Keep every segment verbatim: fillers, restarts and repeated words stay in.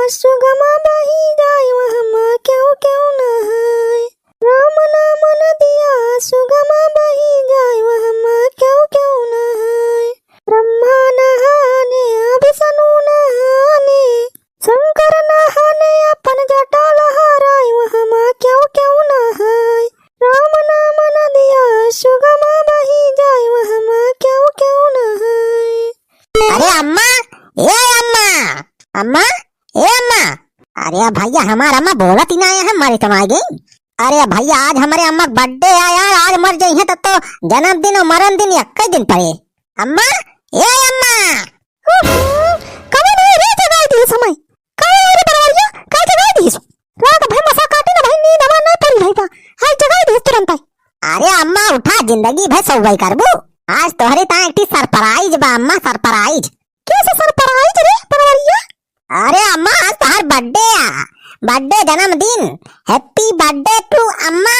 सुगमा बही जाए वहमा केहू केहू ना है। राम नाम नदिया सुगमा बही जाए वहमा केहू केहू ना है। ब्रह्मा नहाने विष्णु नहाने शंकर नहाने अपन जटा लहराए वहमा केहू केहू ना है। राम नाम नदिया सुगमा बही जाए वहमा केहू केहू ना है। अरे अम्मा, ए अम्मा, अम्मा, ए अम्मा। अरे भइया, हमार अम्मा बोलत ही ना है, मरी तो ना गई। अरे भइया, आज हमरे अम्मा क birthday है यार, आज मर जइहैं तब तो जन्मदिन और मरण दिन एक्कै दिन पड़े। अम्मा, ए अम्मा। हम्म, कवन है रे जगाई दिहिस हमैं? कवन है रे बनवरिया? का जगाई दिहिस? रात भर मसा काटे ना भाई, नींद हमार ना पूरी भई बा। हाय जगाई दिहिस तुरंतै। अरे अम्मा उठा, जिंदगी भर सउवै करबू। आज तोहरे ताईं एक ठी surprise बा अम्मा, surprise। कैसे surprise रे बनवरिया? अरे अम्मा, आज तोहार birthday आ, birthday, जन्मदिन, happy birthday to अम्मा।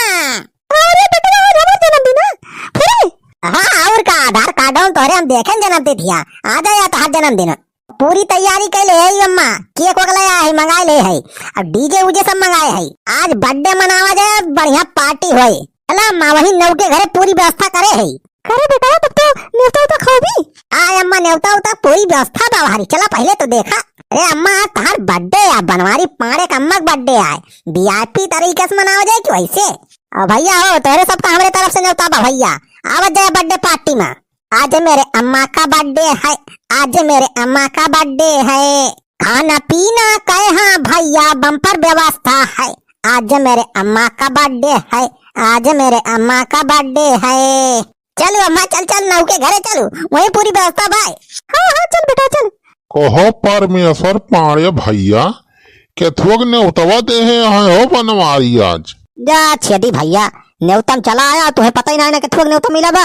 अरे बेटवा, आज हमार जन्मदिन है, फिर? हाँ, और का, आधार कार्ड तोहरे हम देखेन जन्मदिन दिया, आ जाए तोहार जन्मदिन। पूरी तैयारी कइ ले है अम्मा, cake वगैरह आए है, मंगाए ले है, अब DJ उजे सब मंगाए है। आज birthday मनावा जाए, बढ़िया party होए। चला अम्मा, वही नौके घरे पूरी व्यवस्था करे है। करे बेटा, तब तो नेवता उता खौबी? आय अम्मा, नेवता उता पूरी व्यवस्था बा भारी। चला पहिले तो देखा। अरे अम्मा, आज तोहार birthday आ, बनवारी पाड़े क अम्मा क birthday आए, VIP तरीके से मनावा जाए कि वैसे? अब भइया हो, तोहरे सबका हमरे तरफ से नेवता बा भइया, आवत जाए birthday party में। आज मेरे अम्मा का birthday है, आज मेरे अम्मा का birthday है। खाना पीना का है भइया, bumper व्यवस्था है। आज मेरे अम्मा का birthday है, आज मेरे अम्मा का birthday है। चलू अम्मा, चल, चल, नौके घरे चलू, वहीं पूरी व्यवस्था बा। हाँ, हाँ, चल बेटा, चल। कहो परमेश्वर पाड़े भइया, केथुआ क नेवतवा देहे हैं हो बनवारी आज? जा छेदी भइया, नेवता में चला आया, तुहे पता ही ना है ना केथुआ क नेवता मिला बा।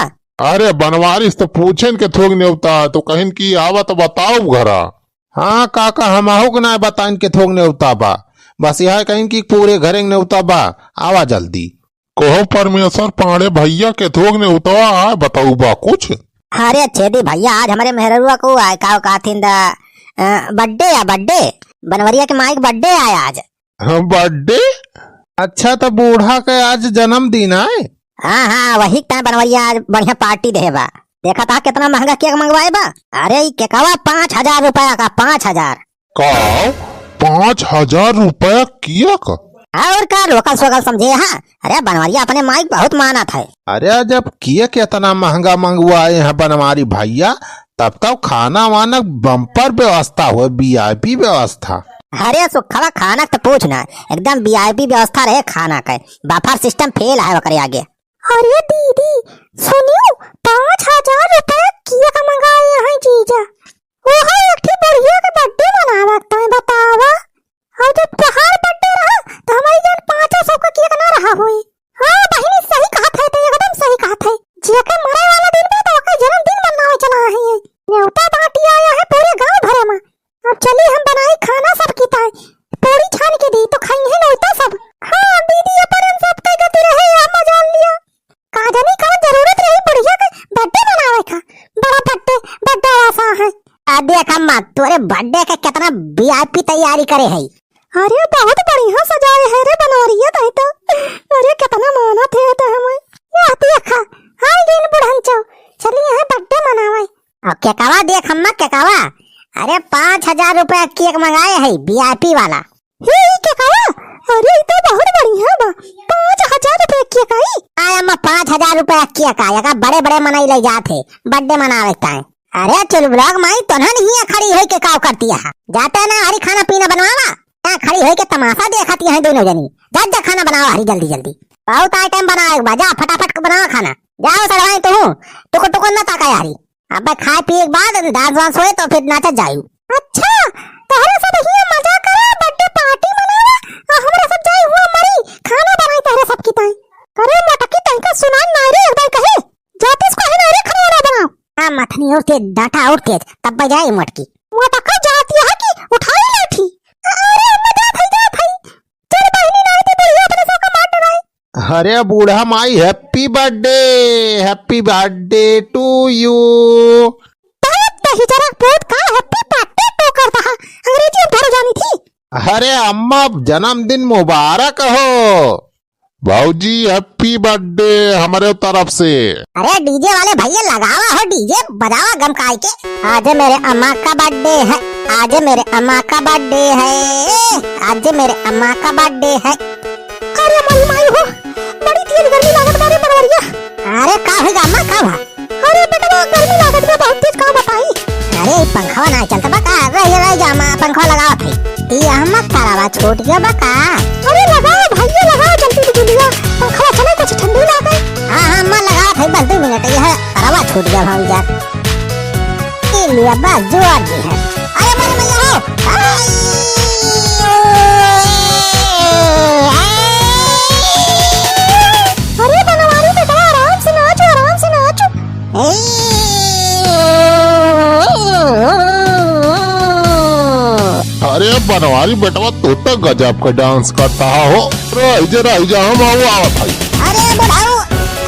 अरे बनवारी से तो पूछेन केथुआ क नेवता, तो कहिन कि आवा तो बताओ घरा। हाँ काका, हमहू क नाय बताइन केथुआ क नेवता बा, बस यह कहिन कि पूरे घरे क नेवता बा, आवा जल्दी। कहो परमेश्वर पाड़े भइया, केथुआ क नेवता आए, बताऊ बा कुछ? अरे छेदी भइया, आज हमरे मेहररुआ क आए, का कहथिन द, अ, birthday आ, birthday। बनवरिया के माई क birthday आए आज। हाँ, birthday? अच्छा, त बूढ़ा के आज जन्मदिन आए? हाँ, हाँ, वही के ताईं बनवरिया आज बढ़िया party देहे बा। देखा त केतना महंगा cake मंगवाए बा। अरे, ई केकवा पाँच हजार रुपया का, पाँच हजार। का? पाँच हजार रुपया cake? और का, लोकल सोकल समझे हा? अरे, बनवरिया अपने माई क बहुत मानत है। अरे, जब cake एतना महंगा मंगवाए हैं बनवारी भइया, तब तो खाना वाना bumper व्यवस्था होए, VIP व्यवस्था। अरे सुखवा, खाना क त पूछ ना, एकदम VIP व्यवस्था रहे खाना के, buffer system fail है ओकरे आगे। अरे दीदी, सुनियो, पाँच हजार रुपया cake मंगाए हैं जीजा, ओहो एक ठी बुढ़िया के birthday मनावा ताईं, बतावा। और जब तोहार birthday रहा, त हमरी जान पाँचो सौ का cake ना रहा होई। हाँ बहिनी, सही कहत है, त एकदम सही कहत है। जेके मरे वाला दिन बा, त ओकर जन्मदिन मनावे चला है। नेवता बाँटी आया है पूरे गाँव भरे में। अब चली हम बनाई खाना सबकी ताईं। पूरी छान के दी, तो खाई है नेवता सब। हाँ दीदी, अपन हम सब के गति रहे, हम जान लिया। का जानी कवन जरूरत रही बुढ़िया के birthday मनावे का। बड़ा birthday, birthday वासा है। आ देख अम्मा, तोरे birthday के केतना VIP तैयारी करे है। अरे बहुत बढ़िया सजाए है रे बनवरिया ताईं तो। अरे केतना मानत है तो हमें। यह देखा, आई गइन बुढ़नचो। चली यहाँ birthday मनावे। अब केकवा देख अम्मा, केकवा। अरे पाँच हजार रुपया cake मंगाए है VIP वाला। हे, ई केकवा? अरे, ई तो बहुत बढ़िया बा। पाँच हजार रुपया cake आई। आय अम्मा, पाँच हजार रुपया cake आई, एका बड़े बड़े मनई लइ जात है, birthday मनावे ताईं। अरे चुलबुलवा क माई, तोन्हन हियाँ खड़ी होइके काव करती है? जाते ना हरी खाना पीना बनवावा, यहाँ खड़ी होइके तमाशा देखती हैं दोनों जनी। जा, जा खाना बनावा हरी जल्दी जल्दी, बहुत item बनावे के बा, जा फटाफट बनावा खाना। जाओ सड़वाई तू, टुकुर टुकुर न ताका हरी। अबे खाए पिए के बाद dance वांस होए तो फिर नाचा जाई। अच्छा, तोहरे सब हियाँ मजा करे, birthday party मनावे, और हमरा सब जाई हुआँ मरी, खाना बनाई तोहरे सब की ताई। अरे मटकी तनिका सुनान नाई रे, एक दाई कहे, जातिस को है ना रे, खाना वाना बनाओ। हाँ, मथनी और तेज, डांटा और तेज, तब बजाई मटकी। मटका जाती है कि उठाई लाठी। अरे अम्मा, जा भाई, जा भाई। चल बहिनी, नाई ते बुढ़िया अपने सब का मार डराई। अरे बूढ़ा माई, happy birthday, happy birthday to you। बहुत दही जरा बहुत का happy birthday to करता है, अंग्रेजी में भर जानी थी। अरे अम्मा, जन्मदिन मुबारक हो। भौजी, happy birthday हमरे तरफ से। अरे DJ वाले भैया, लगावा हो DJ, बजावा गमकाई के। आज मेरे अम्मा का birthday है, आज मेरे अम्मा का birthday है, आज मेरे अम्मा का birthday है। अरे माई, माई हो, बड़ी तेज गर्मी लागत बा रे बनवरिया। अरे का होई गा अम्मा, का हुआ? अरे बेटवा, गर्मी लागत बा बहुत तेज, का बताई? अरे, ई पंखवा ना चलत बा का? रह जा, रह जा, अम्मा, पंखवा लगावत है। ई अम्मा, तारवा छूट गया बा का? अरे लगाओ भैया, लगाओ जल्दी बिजुलिया, पंखवा चले, कुछ ठंडी लागे। हाँ, हाँ, अम्मा, लगावत है, बस दो मिनट, यह तारवा छूट गया भाई यार। ई लिया, बस जोड़ दी है। अरे मोरे मैया हो, आई, आई। अरे बनवारी बेटवा, आराम से नाचो, आराम से नाचो। अरे बनवारी बेटवा, तू तो गजब का dance करत हो। रह जा, रह जा, हम आऊ आवत हई। अरे बुढ़ऊ,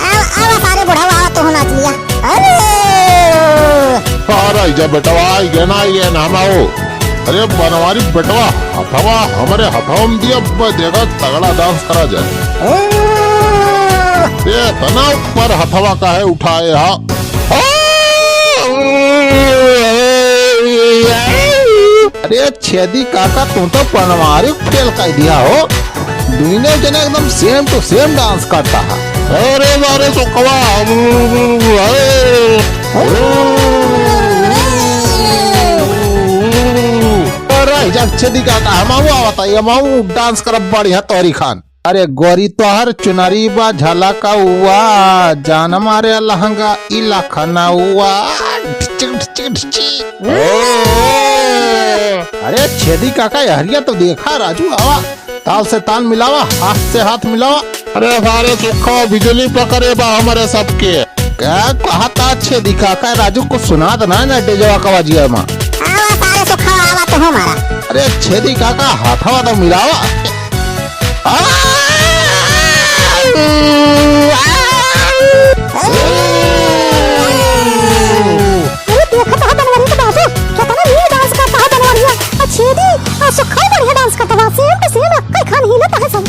आवा, आवा सारे बुढ़ऊ, आवा तू नाच लिया। अरे आ रह जा बेटवा, आई गए ना, आई गए ना, हम आऊ। अरे बनवारी बेटवा, हथवा हमरे हथवा में दिया, अब देखा तगड़ा dance करा जाए। ए, इतना ऊपर हथवा काहे उठाए हा? अरे छेदी काका, तू तो बनवारी फेल कर दिया हो। दुइने जने एकदम same to same dance करत है। अरे मारे सुखवा, अरे। अरे, जा छेदी काका, हम आऊ आवत हई, हम आऊ dance करब बढ़िया तोहरी खान। अरे गोरी तोहर चुनरी बा झलकउआ, जान मारे लहंगा ई लखनउआ। ढिचिक, ढिचिक, ढिचिक। अरे छेदी काका, यहरिया तो देखा राजू, आवा। ताल से ताल मिलावा, हाथ से हाथ मिलावा। अरे सारे सुखा बिजुली पकड़े बा हमरे सबके। का कहत हा छेदी काका? राजू कुछ सुनात ना ना डीजेवा का आवाजिया मा। आवा सारे सुखा, आवा तू हमारा। अरे छेदी काका, हाथवा तो मिलावा। आ! अरे देखत हा बनवरी के बाबू, केतना नीक dance करत हा बनवरिया। आ छेदी, आ सुखा बढ़िया dance करत हा, same to same, एक्के खान हिलत है सब।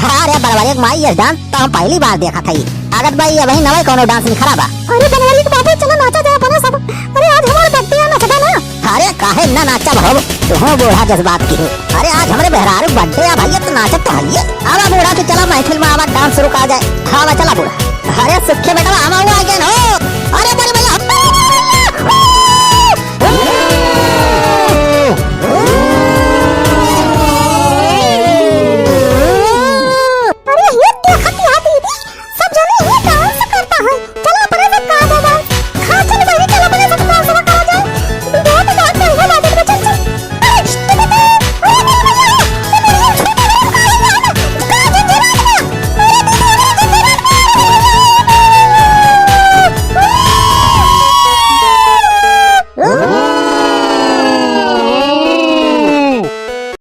अरे बनवरी के माई, ये dance तो हम पहली बार देखत हई। लागत बा, ये अबहीं नवा कौनो dance निखरा बा। अरे बनवरी के बाबू, चला नाचा जाए अपना सब। अरे आज हमार birthday है, नचबा ना? अरे काहे ना नाचब हम, तुहूँ बूढ़ा जज्बात की हो। अरे आज हमरे मेहरारू birthday है भैया, तो नाचब तो हइये। आवा बूढ़ा, तू चला महफिल में, आवा dance शुरू करा जाए। हाँ बा, चला बूढ़ा। अरे सुखे बेटवा, हम आऊ आ गए हो।